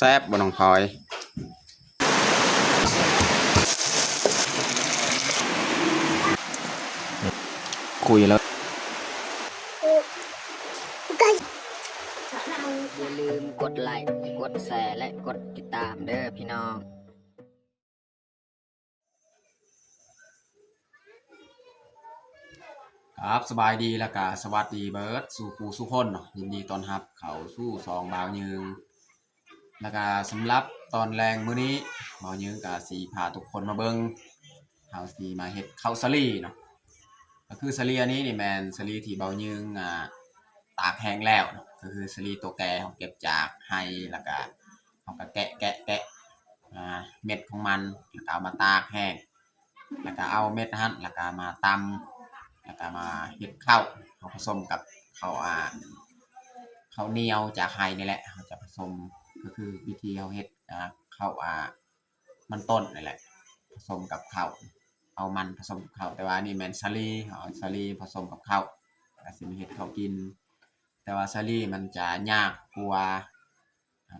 ແຊບບໍ່ນ້ອງພອຍ? ຄຸຍແລ້ວ ຢ່າລືມກົດໄລ້ ກົດແຊ ແລະ ກົດຕິດຕາມເດີພີ່ນ້ອງ. ຄັບ ສະບາຍດີ ແລ້ວກະສະຫວັດດີເບີດສູ່ຜູ້ສູ່ຄົນເນາະ, ຍິນດີຕ້ອນຮັບເຂົ້າສູ່ຊ່ອງບ່າວຍືງ. ແລ້ວກະສຳລັບຕອນແລງມື້ນີ້ ບ່າວຍືງກະຊິພາທຸກຄົນມາເບິ່ງ ເຮົາຊິມາເຮັດເຂົ້າສາລີເນາະ. ກະຄືສາລີອັນນີ້ນີ້ແມ່ນສາລີທີ່ບ່າວຍືງ ອ່າ ຕາກແຫ້ງແລ້ວເນາະ, ກະຄືສາລີຕົວແກ່ ເຮົາເກັບຈາກໄຮ່ ແລ້ວກະ ເຮົາກະແກະ ແກະ ແກະ ອ່າ ເມັດຂອງມັນ ແລ້ວກະເອົາມາຕາກແຫ້ງ ແລ້ວກະເອົາເມັດຫັ້ນ ແລ້ວກະມາຕຳ ແລ້ວກະມາເຮັດເຂົ້າ ເຮົາປະສົມກັບເຂົ້າ ອ່າ ເຂົ້າໜຽວຈາກໄຮ່ນີ້ແຫຼະ ເຮົາຈະປະສົມ ກະຄືວິທີເຮົາເຮັດ ອ່າ ເຂົ້າ ອ່າ ມັນຕົ້ນນີ້ແຫຼະ ປະສົມກັບເຂົ້າ ເອົາມັນປະສົມກັບເຂົ້າ ແຕ່ວ່າອັນນີ້ແມ່ນສາລີ ເຮົາເອົາສາລີປະສົມກັບເຂົ້າ ກະຊິມາເຮັດເຂົ້າກິນ. ແຕ່ວ່າສາລີມັນຈະຍາກກວ່າ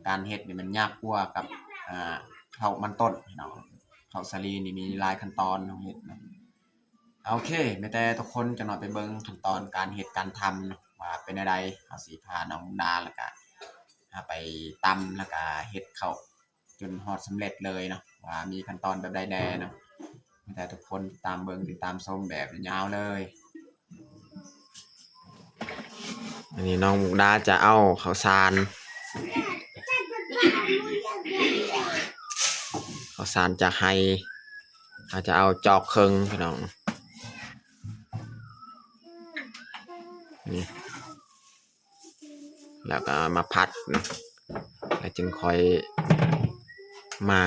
ການເຮັດນີ້ມັນຍາກກວ່າກັບ ເຂົ້າມັນຕົ້ນເນາະ, ເຂົ້າສາລີນີ້ມີຫຼາຍຂັ້ນຕອນເຮົາເຮັດເນາະ. ໂອເຄ ມີແຕ່ທຸກຄົນຈັກໜ້ອຍໄປເບິ່ງຂັ້ນຕອນການເຮັດການທຳເນາະ ວ່າເປັນແນວໃດ. ເຮົາຊິພານ້ອງມຸກດາ ແລ້ວກະ ເຮົາໄປຕຳ ແລ້ວກະເຮັດເຂົ້າ ຈົນຮອດສຳເລັດເລີຍເນາະ ວ່າມີຂັ້ນຕອນແບບໃດແດ່ເນາະ. ໃຫ້ທຸກຄົນຕິດຕາມເບິ່ງ ຕິດຕາມຊົມແບບຍາວເລີຍ. ອັນນີ້ນ້ອງມຸກດາຈະເອົາເຂົ້າສານ ເຂົ້າສານຈາກໄຮ່ ເຮົາຈະເອົາຈອກເຄິ່ງ ພີ່ນ້ອງ ນີ້. ແລ້ວກໍມາຜັດນະ ແລ້ວຈຶ່ງຄ່ອຍມາ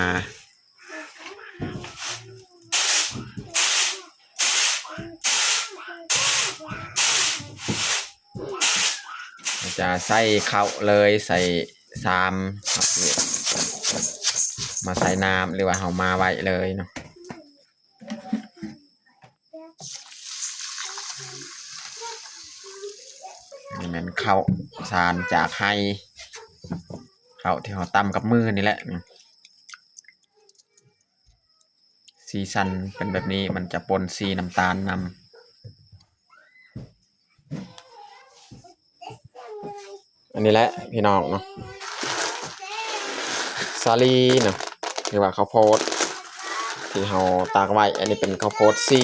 ຈະໃສ່ເຂົ້າເລີຍ ໃສ່ຊາມ ມາໃສ່ນ້ຳ ຫຼືວ່າເຮົາມາໄວ້ເລີຍເນາະ. ນີ້ແມ່ນເຂົ້າສານຈາກໄຮ່ ເຂົ້າທີ່ເຮົາຕຳກັບມືນີ້ແຫຼະ. ສີສັນເປັນແບບນີ້ ມັນຈະປົນສີນ້ຳຕານນຳ. ອັນນີ້ແຫຼະພີ່ນ້ອງເນາະ ສາລີເນາະ ຫຼືວ່າເຂົ້າໂພດທີ່ເຮົາຕາກໄວ້ ອັນນີ້ເປັນເຂົ້າໂພດສີ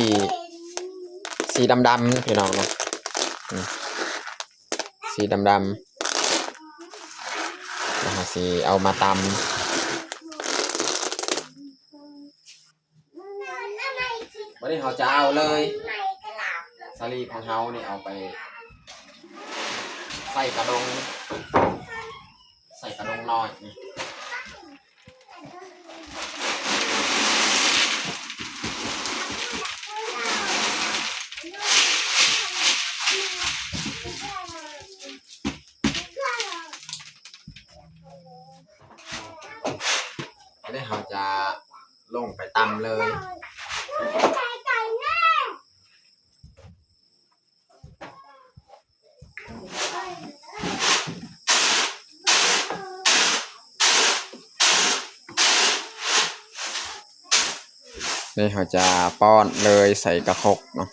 ສີດຳໆ ພີ່ນ້ອງເນາະ ອືມ ສີດຳໆ ແລ້ວເຮົາຊິເອົາມາຕຳ. ບັດນີ້ເຮົາຈະເອົາເລີຍ ສາລີຂອງເຮົານີ້ເອົາໄປໃສ່ກະດົງ ໃສ່ກະດົງນ້ອຍນີ້. ແລ້ວເຮົາຈະລົງໄປຕຳເລີຍ. ນີ້ເຮົາຈະປ້ອນເລີຍໃສ່ກະຄົກເນາະ.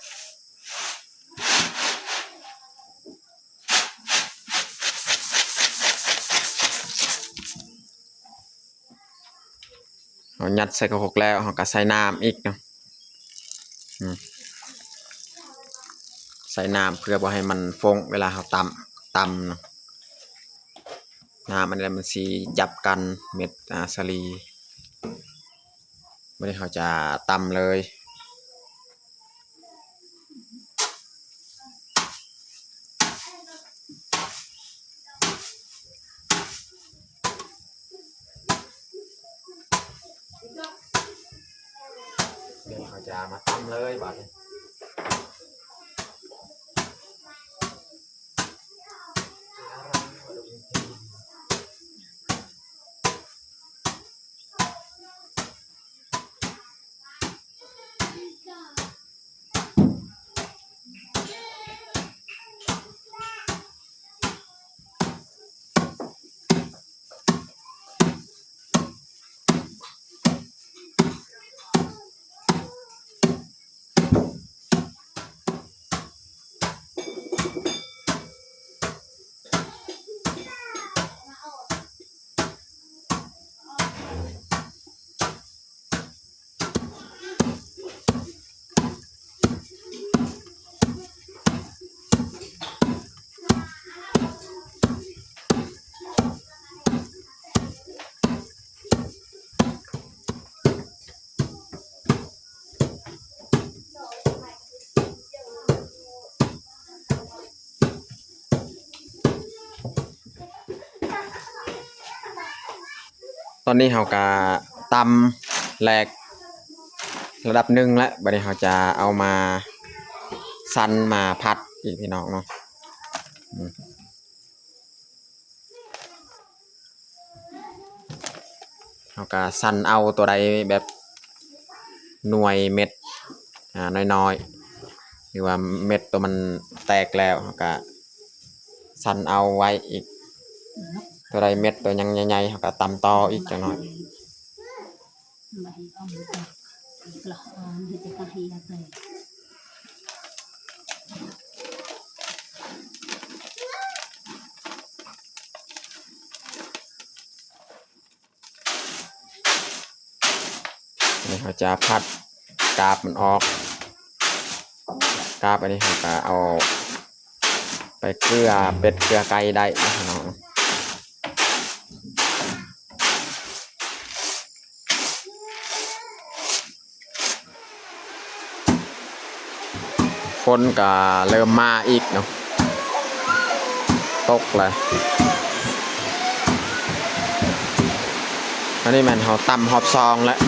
ເຮົາຍັດໃສ່ກະຄົກແລ້ວ ເຮົາກະໃສ່ນ້ຳອີກເນາະ ອືມ ໃສ່ນ້ຳເພື່ອບໍ່ໃຫ້ມັນຟົ້ງເວລາເຮົາຕຳ ຕຳເນາະ ນ້ຳອັນນີ້ມັນຊິຈັບກັນເມັດ ອ່າ ສາລີ. ບັດນີ້ເຮົາຈະຕຳເລີຍ. ດຽວເຮົາຈະມາຕຳເລີຍບາດນີ້. ເ ຕອນນີ້ເຮົາກະຕຳແຫຼກລະດັບໜຶ່ງແລ້ວ ບາດນີ້ເຮົາຈະເອົາມາສັນມາຜັດອີກ ພີ່ນ້ອງເນາະ. ອືມ ເຮົາກະສັນເອົາຕົວໃດແບບໜ່ວຍເມັດ ອ່າ ນ້ອຍໆ ຫຼືວ່າເມັດຕົວມັນແຕກແລ້ວ ເຮົາກະສັນເອົາໄວ້ອີກ. ຕົວໃດເມັດຕົວຍັງໃຫຍ່ໆ ເຮົາກະຕຳຕໍ່ອີກຈັກໜ່ອຍ. ນີ້ເຮົາຈະຜັດກາບມັນອອກ. ກາບອັນນີ້ເຮົາກະເອົາໄປເກືອເປັດເກືອໄກ່ໄດ້ເນາະ. ຝົນກະເລີ່ມມາອີກເນາະ ຕົກແລ້ວ. ອັນນີ້ແມ່ນເຮົາຕຳຮອບສອງແລ້ວ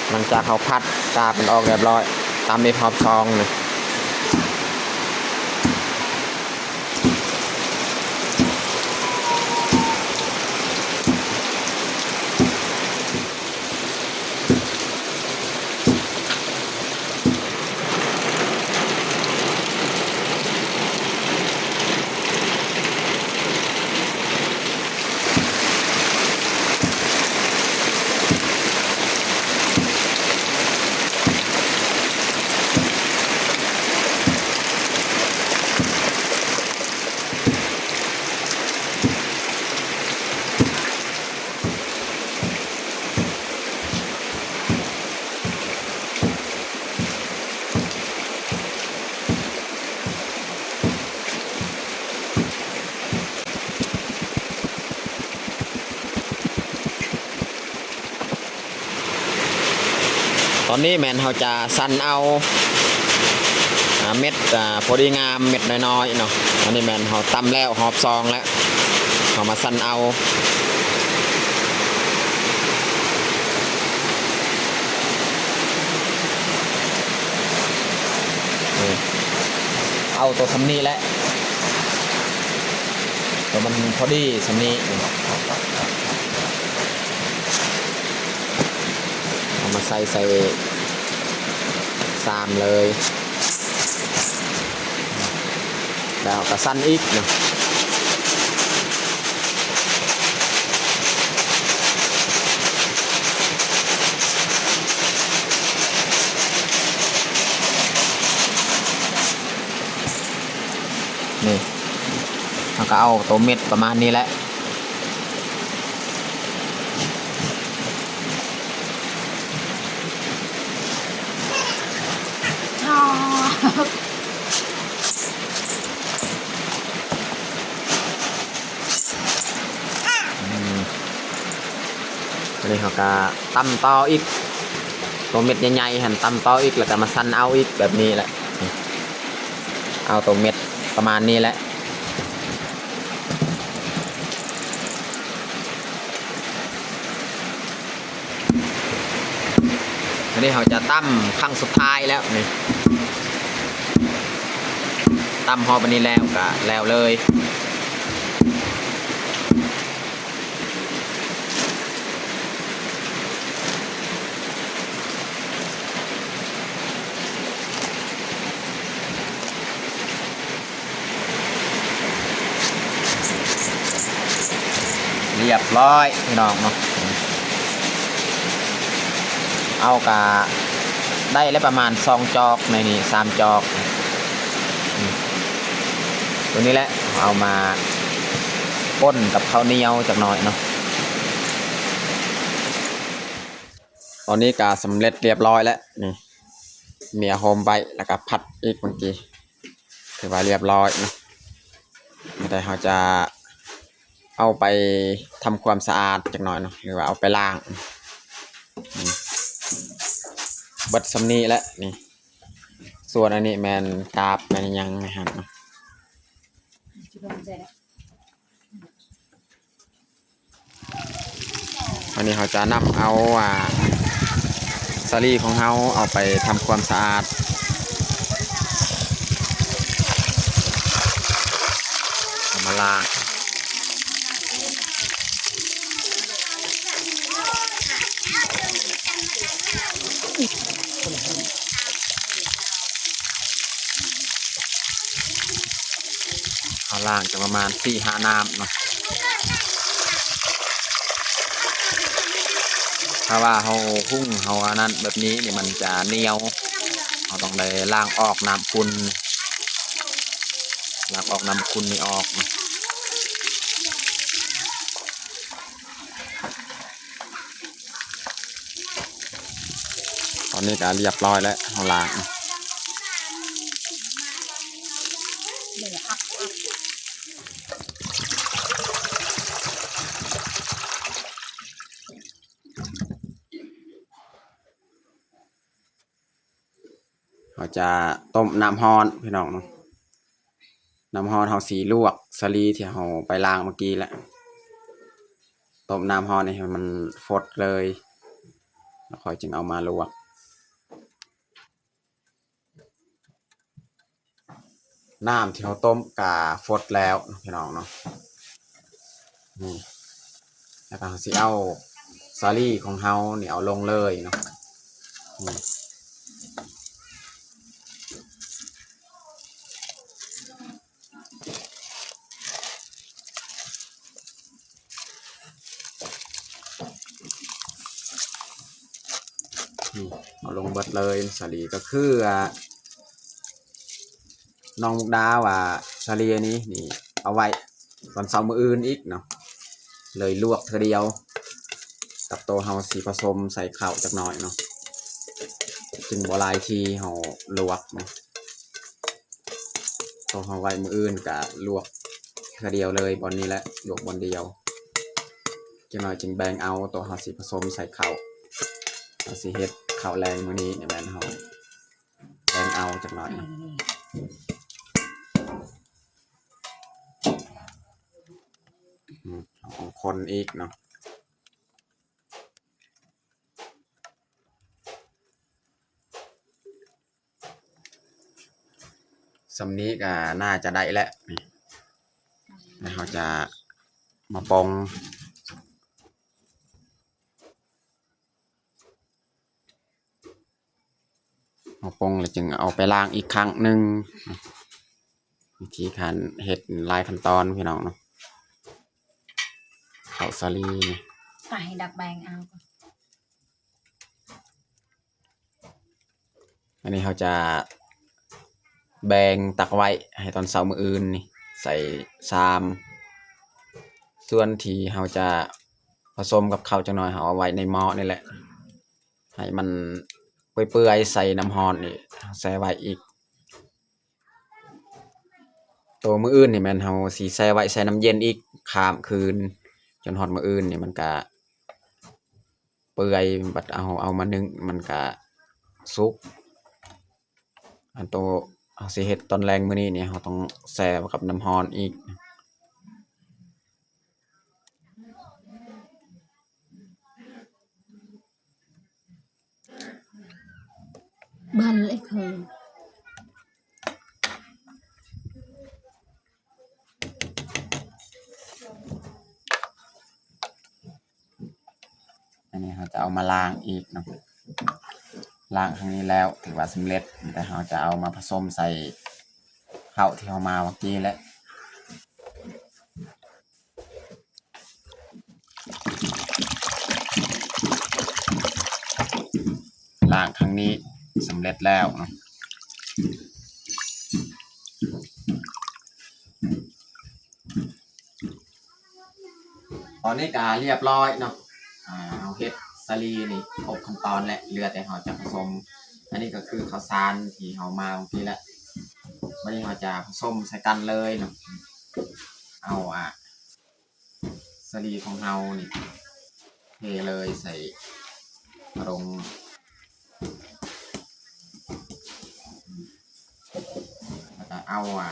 ຫຼັງຈາກເຮົາຜັດກາບມັນອອກຮຽບຮ້ອຍ ຕຳອີກຮອບສອງນີ້. ຕອນນີ້ແມ່ນເຮົາຈະສັນເອົາ ອ່າ ເມັດ ອ່າ ພໍດີງາມ ເມັດນ້ອຍໆເນາະ. ອັນນີ້ແມ່ນເຮົາຕຳແລ້ວຮອບສອງແລ້ວ ເຮົາມາສັນເອົາ. ເອົາໂຕສ່ຳນີ້ແຫຼະ ໂຕມັນພໍດີສ່ຳນີ້ ເອົາມາໃສ່ ໃສ່ຊາມເລີຍ ແລ້ວເຮົາກະສັນອີກເນາະ. ນີ້ ເຮົາກະເອົາໂຕເມັດປະມານນີ້ແຫຼະ. ອືມ ອັນນີ້ເຮົາກະຕຳຕໍ່ອີກ ໂຕເມັດໃຫຍ່ໆຫັ້ນຕຳຕໍ່ອີກ ແລ້ວກະມາສັນເອົາອີກແບບນີ້ແຫຼະ. ເອົາໂຕເມັດປະມານນີ້ແຫຼະ. ອັນນີ້ເຮົາຈະຕຳຄັ້ງສຸດທ້າຍແລ້ວນີ້ ຕຳຮອບອັນນີ້ແລ້ວກະແລ້ວເລີຍ. ຮຽບຮ້ອຍພີ່ນ້ອງເນາະ ເອົາກະໄດ້ແລ້ວປະມານສອງຈອກ ໃນນີ້ສາມຈອກ ໂຕນີ້ແຫຼະ ເອົາມາປົນກັບເຂົ້າໜຽວຈັກໜ້ອຍເນາະ. ຕອນນີ້ກະສຳເລັດຮຽບຮ້ອຍແລ້ວນີ້ ເມຍໂຮມໄວ້ ແລ້ວກະຜັດອີກເມື່ອກີ້ ຖືວ່າຮຽບຮ້ອຍເນາະ. ແຕ່ເຮົາຈະເອົາໄປທຳຄວາມສະອາດຈັກໜ້ອຍເນາະ ຫຼືວ່າເອົາໄປລ້າງ ເບິດສ່ຳນີ້ແຫຼະນີ້. ສ່ວນອັນນີ້ແມ່ນກາບແມ່ນຫຍັງໃນຫັ້ນເນາະ. ຈະລົງໃສ່ແລ້ວ. ອັນນີ້ເຮົາຈະນຳເອົາ ອ່າ ສາລີຂອງເຮົາເອົາໄປທຳຄວາມສະອາດ ເອົາມາລ້າງ. ເຮົາລ້າງຈະປະມານສີ່ຫ້ານ້ຳເນາະ ຖ້າວ່າເຮົາຫຸ້ງເຮົາອັນນັ້ນແບບນີ້ນີ້ ມັນຈະໜຽວ ເຮົາຕ້ອງໄດ້ລ້າງອອກນ້ຳຂຸ່ນ ລ້າງອອກນ້ຳຂຸ່ນນີ້ອອກ. ຕອນນີ້ກະລຽບຮ້ອຍແລ້ວ ເຮົາລ້າງ ເຮົາຈະຕົ້ມນ້ຳຮ້ອນພີ່ນ້ອງເນາະ ນ້ຳຮ້ອນເຮົາຊິລວກສາລີທີ່ເຮົາໄປລ້າງເມື່ອກີ້ແຫຼະ ຕົ້ມນ້ຳຮ້ອນໃຫ້ມັນຟົດເລີຍ ແລ້ວຂ້ອຍຈຶ່ງເອົາມາລວກ. ນ້ຳທີ່ເຮົາຕົ້ມກະຟົດແລ້ວເນາະ ພີ່ນ້ອງເນາະ ນີ້ ແລ້ວກະເຮົາຊິເອົາສາລີຂອງເຮົານີ້ເອົາລົງເລີຍເນາະ ນີ້. ນີ້ ເອົາລົງເບິດເລີຍ ສາລີກະຄື ອ່າ ນ້ອງມຸກດາວ່າສາລີອັນນີ້ນີ້ ເອົາໄວ້ຕອນເຊົ້າມື້ອື່ນອີກເນາະ ເລີຍລວກເທື່ອດຽວ ກັບໂຕເຮົາຊິປະສົມໃສ່ເຂົ້າຈັກໜ້ອຍເນາະ ຈຶ່ງບໍ່ຫຼາຍທີ່ເຮົາລວກເນາະ. ໂຕເຮົາໄວ້ມື້ອື່ນກະລວກເທື່ອດຽວເລີຍ ບ່ອນນີ້ແຫຼະ ລວກບ່ອນດຽວ ຈັກໜ້ອຍຈຶ່ງແບ່ງເອົາ ໂຕເຮົາຊິປະສົມໃສ່ເຂົ້າ ເຮົາຊິເຮັດເຂົ້າແລງມື້ນີ້ນີ້ແມ່ນເຮົາແບ່ງເອົາຈັກໜ້ອຍ ອືມ ເຮົາຄົນອີກເນາະ. ສ່ຳນີ້ກະໜ້າຈະໄດ້ແລ້ວ ນີ້ ແລ້ວເຮົາຈະມາປົ່ງ ເອົາປົ່ງແລ້ວຈຶ່ງເອົາໄປລ້າງອີກຄັ້ງໜຶ່ງ. ວິທີການເຮັດຫຼາຍຂັ້ນຕອນພີ່ນ້ອງເນາະ ເຂົ້າສາລີນີ້ ປະໃຫ້ດັກແບ່ງເອົາ. ອັນນີ້ເຮົາຈະແບ່ງຕັກໄວ້ໃຫ້ຕອນເຊົ້າມື້ອື່ນນີ້ ໃສ່ຊາມ ສ່ວນທີ່ເຮົາຈະປະສົມກັບເຂົ້າຈັກໜ້ອຍ ເຮົາເອົາໄວ້ໃນໝໍ້ນີ້ແຫຼະ ໃຫ້ມັນເປື່ອຍໆ ໃສ່ນ້ຳຮ້ອນນີ້ ແຊ່ໄວ້ອີກ. ໂຕມື້ອື່ນນີ້ແມ່ນເຮົາຊິແຊ່ໄວ້ໃສ່ນ້ຳເຢັນອີກຂ້າມຄືນ ຈົນຮອດມື້ອື່ນນີ້ມັນກະເປື່ອຍ ບັດເອົາ ເອົາມາໜຶ້ງມັນກະສຸກ. ອັນໂຕເຮົາຊິເຮັດຕອນແລງມື້ນີ້ນີ້ ເຮົາຕ້ອງແຊ່ໄວ້ກັບນ້ຳຮ້ອນອີກ. ອັນນີ້ເຮົາຈະເອົາມາລ້າງອີກເນາະ ລ້າງຄັ້ງນີ້ແລ້ວຖືວ່າສຳເລັດ ແຕ່ເຮົາຈະເອົາມາປະສົມໃສ່ເຂົ້າທີ່ເຮົາໝ່າວເມື່ອກີ້ແຫຼະ. ລ້າງຄັ້ງນີ້ສຳເລັດແລ້ວເນາະ. ຕອນນີ້ກະລຽບຮ້ອຍເນາະ ອ່າ ເຮົາເຮັດສາລີນີ້ຄົບຂັ້ນຕອນແລ້ວ ເຫຼືອແຕ່ເຮົາຈະປະສົມ ອັນນີ້ກະຄືເຂົ້າສານທີ່ເຮົາໝ່າວເມື່ອກີ້ແຫຼະ. ບາດນີ້ເຮົາຈະປະສົມໃສ່ກັນເລີຍເນາະ ເອົາ ອ່າ ສາລີຂອງເຮົານີ້ເທເລີຍໃສ່ລົງ ແລ້ວກະເອົາ ອ່າ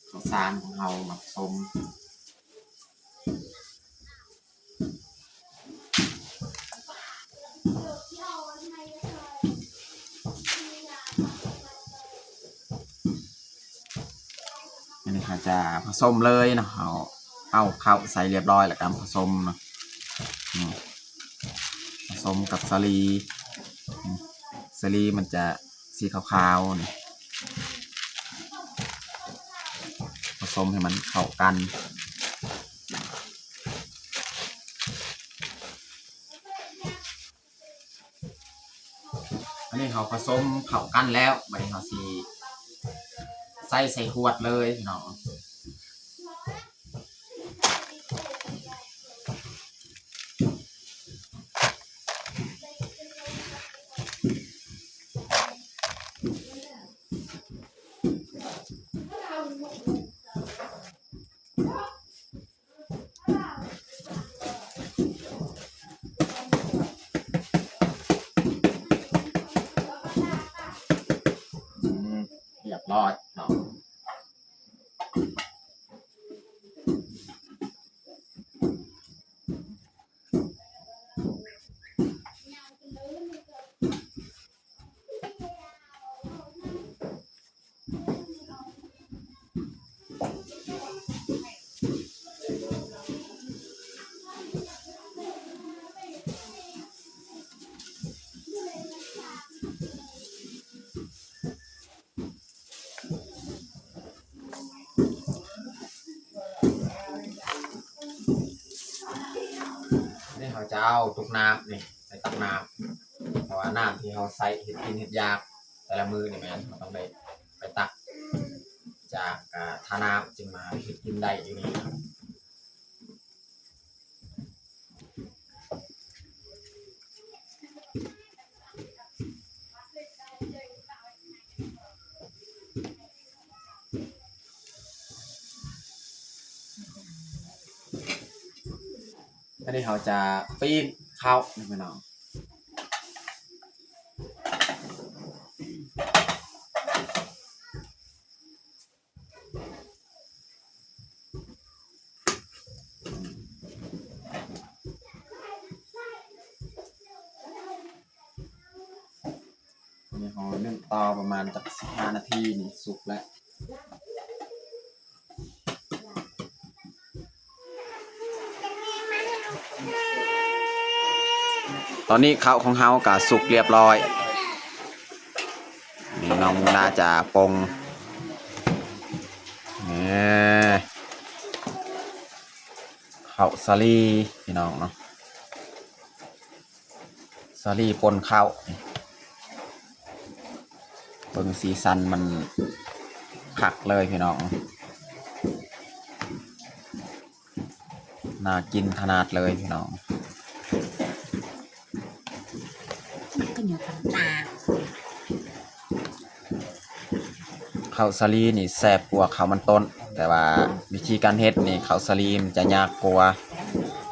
ເຂົ້າສານຂອງເຮົາມາປະສົມ. ເຮົາຈະຜະສົມເລີຍເນາະ. ເຮົາເອົາເຂົ້າໃສ່ລຽບຮ້ອຍ ແລ້ວກໍມາຜະສົມເນາະ. ອືມ ຜະສົມກັບສາລີ. ອືມ ສາລີມັນຈະສີຂາວໆນີ້ ຜະສົມໃຫ້ມັນເຂົ້າກັນ. ອັນນີ້ເຮົາຜະສົມເຂົ້າກັນແລ້ວ, ບາດນີ້ເຮົາຊິໃສ່ ໃສ່ຂວດເລີຍພີ່ນ້ອງ. ອືມ ຮຽບຮ້ອຍເນາະ. ນີ້ເຮົາຈະເອົາຕຸກນ້ຳນີ້ໃສ່ຕັກນ້ຳ ເພາະວ່ານ້ຳທີ່ເຮົາໃຊ້ເຮັດກິນເຮັດຢາກແຕ່ລະມື້ນີ້ແມ່ນເຮົາຕ້ອງໄດ້ໄປຕັກຈາກ ອ່າ ທ່ານ້ຳ ຈຶ່ງມາເຮັດກິນໄດ້ຢູ່ນີ້. ອັນນີ້ເຮົາຈະປີ້ງເຂົ້າ ພີ່ນ້ອງ. ອັນນີ້ເຮົາໜຶ້ງຕໍ່ປະມານຈັກສິບຫ້ານາທີນີ້ສຸກແລ້ວ. ຕອນນີ້ເຂົ້າຂອງເຮົາກະສຸກລຽບຮ້ອຍ. ນີ້ນ້ອງມຸກດາຈະປົງ ນີ້ ເຂົ້າສາລີພີ່ນ້ອງເນາະ. ສາລີປົ່ນເຂົ້າ ເບິ່ງສີສັນມັນຄັກເລີຍພີ່ນ້ອງ ໜ້າກິນຂະໜາດເລີຍພີ່ນ້ອງ. ມັນກໍຢູ່ຂ້າງໜ້າ ເຂົ້າສາລີນີ້ແຊບກວ່າເຂົ້າມັນຕົ້ນ ແຕ່ວ່າວິທີການເຮັດນີ້ ເຂົ້າສາລີມັນຈະຍາກກວ່າ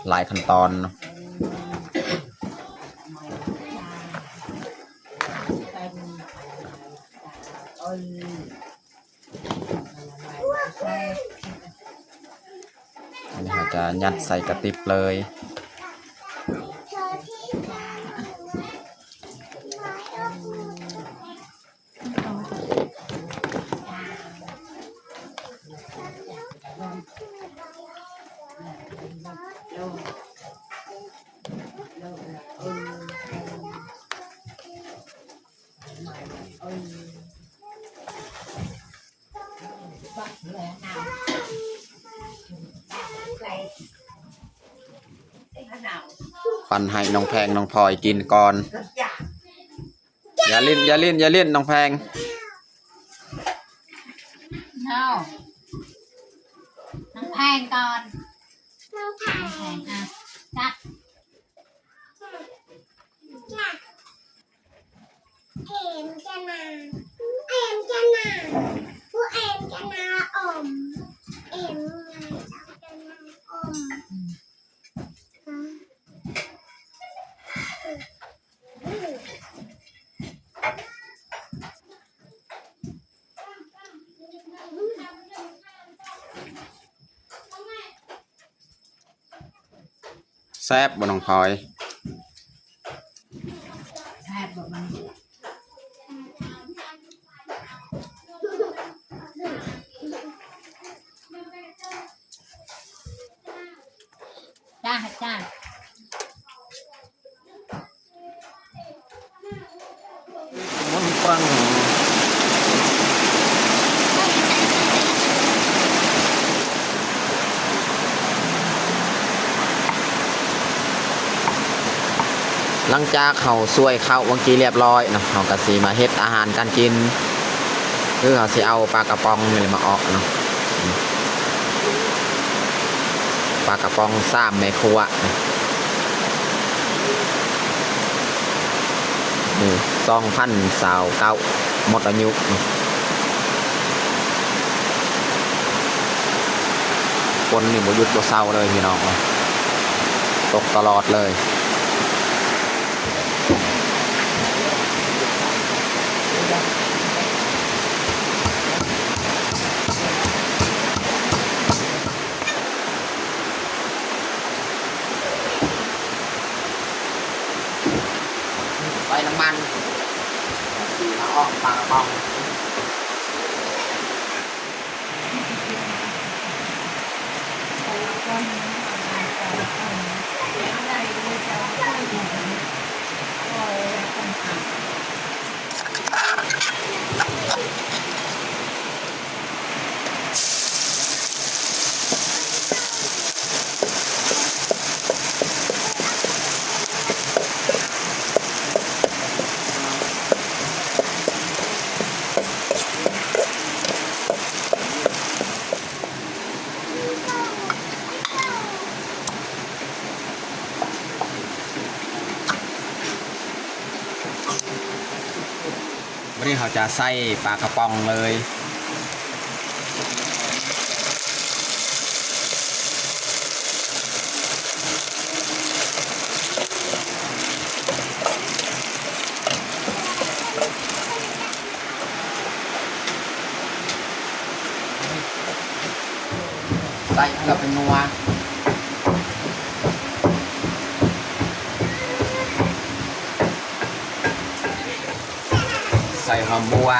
ຫຼາຍຂັ້ນຕອນ. ອັນນີ້ເຮົາຈະຍັດໃສ່ກະຕິບເລີຍ. ປັ້ນໃຫ້ນ້ອງແພງນ້ອງພອຍກິນກ່ອນ. ຢ່າຫຼິ້ນ ຢ່າຫຼິ້ນ ຢ່າຫຼິ້ນ ນ້ອງແພງ. ເອົາ ນ້ອງແພງກ່ອນ ນ້ອງແພງ ນ້ອງແພງ ອ່ະ ຈັບ. ເອັມຈະນາ ເອັມຈະນາ ຜູ້ເອັມຈະນາອົມ ເອັມຈະນາອົມ. ແຊບບໍ່ນ້ອງພອຍ? ແຊບບໍ່ມັນ? ແຊບບໍ່ມັນ? ປັງ. ຫຼັງຈາກເຮົາຊ່ວຍເຂົ້າຫວ່າງກີ້ລຽບລ້ອຍເນາະ, ເຮົາກະຊິມາເຮັດອາຫານການກິນ. ຄືເຮົາຊິເອົາປາກະປ໋ອງນີ້ແຫຼະມາເອາະເນາະ, ປາກະປ໋ອງສາມແມ່ຄົວ. ນີ້ ສອງພັນຊາວເກົ້າ ໝົດອາຍຸ. ຝົນນີ້ບໍ່ຢຸດບໍ່ເຊົາເລີຍພີ່ນ້ອງ, ຕົກຕະຫຼອດເລີຍ. ໃສ່ນ້ຳມັນ ສີມາອອກປາກະປ໋ອງ. ບາດນີ້ເຮົາຈະໃສ່ປາກະປ໋ອງເລີຍ. ໃສ່ເພື່ອເປັນນົວ. ໃສ່ຫອມບົ່ວ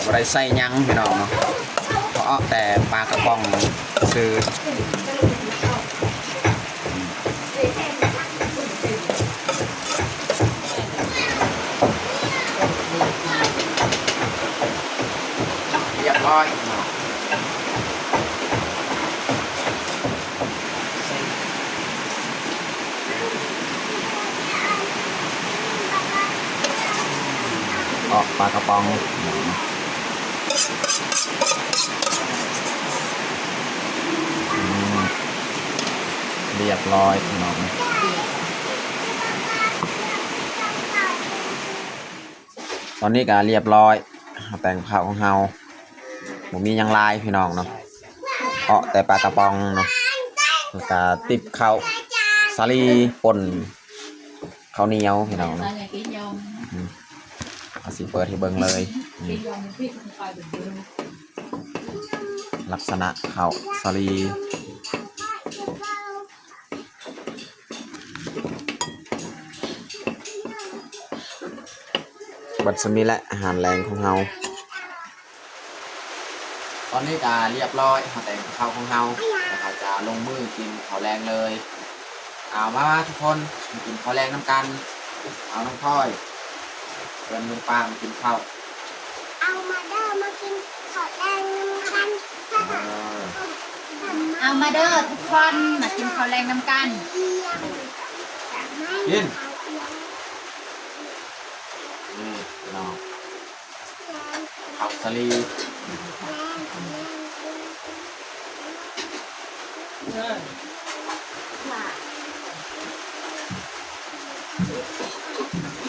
ບໍ່ໄດ້ໃສ່ຫຍັງພີ່ນ້ອງເນາະ, ເພາະເອົາແຕ່ປາກະປ໋ອງຊື່. ຮຽບຮ້ອຍ ອອກປາກະປ໋ອງ. ອືມ ຮຽບຮ້ອຍພີ່ນ້ອງ. ຕອນນີ້ກະຮຽບຮ້ອຍ ເຮົາແຕ່ງເຂົ້າຂອງເຮົາ ບໍ່ມີຫຍັງຫຼາຍພີ່ນ້ອງເນາະ, ເອາະແຕ່ປາກະປ໋ອງເນາະ ແລ້ວກະຕິບເຂົ້າສາລີ ປົ່ນເຂົ້າໜຽວພີ່ນ້ອງເນາະ. ອືມ ເຮົາຊິເປີດໃຫ້ເບິ່ງເລີຍ ອືມ ລັກສະນະເຂົ້າສາລີ. ບັດຊຳນີ້ແຫຼະ ອາຫານແລງຂອງເຮົາ. ຕອນນີ້ກະຮຽບຮ້ອຍ ເຮົາແຕ່ງເຂົ້າຂອງເຮົາ ແລ້ວເຮົາຈະລົງມືກິນເຂົ້າແລງເລີຍ. ເອົາ ມາ ມາທຸກຄົນ ມາກິນເຂົ້າແລງນຳກັນ. ເອົາ ນ້ອງພອຍ ເອີ້ນລຸງປ້າມາກິນເຂົ້າ. ເອົາມາເດີ ມາກິນເຂົ້າແລງນຳກັນ. ເອີ ເອົາມາເດີທຸກຄົນ ມາກິນເຂົ້າແລງນຳກັນ. ກິນ ນີ້ພີ່ນ້ອງ ເຂົ້າສາລີ.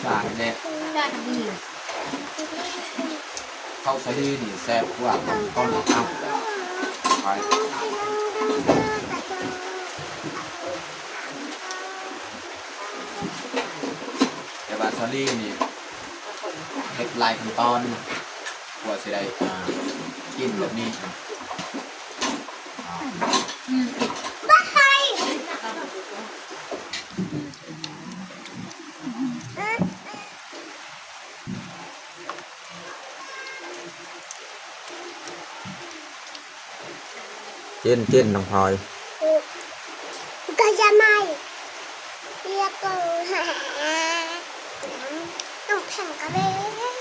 ສາດແດ່ ເຂົ້າສາລີນີ້ແຊບກວ່າ ຕ້ອງ ຕ້ອງເອົາໄປ ແຕ່ວ່າສາລີນີ້ເຮັດຫຼາຍຂັ້ນຕອນ ກວ່າຊິໄດ້ ອ່າ ກິນແບບນີ້. ອືມ. ກິນ ກິນ ນ້ອງພອຍ ກໍຈະໄໝ້ ລຽກກໍຫາ ນ້ອງແພງກໍເລີຍ.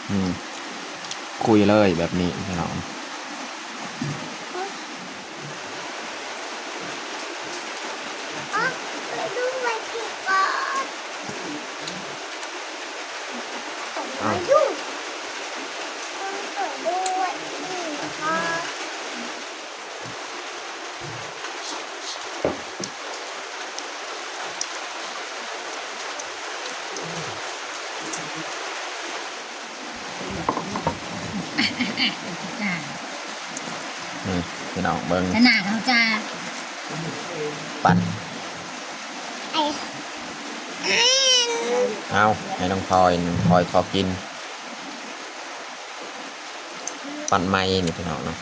ອືມ ຄຸຍເລີຍແບບນີ້ພີ່ນ້ອງ. ອ້າວ ນີ້ພີ່ນ້ອງເບິ່ງ ຂະໜາດເຮົາຈະປັ່ນ ເອົາ ໃຫ້ນ້ອງພອຍ ນ້ອງພອຍຂໍກິນ. ປັ່ນໃໝ່ນີ້ພີ່ນ້ອງເນາະ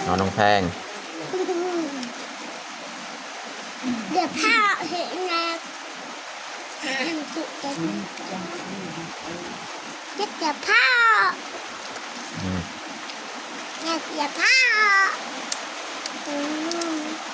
ເອົານ້ອງແພງ ດຽວພາເຮັດນະ ດຽວພາ ອືມ ດຽວພາ ອືມ.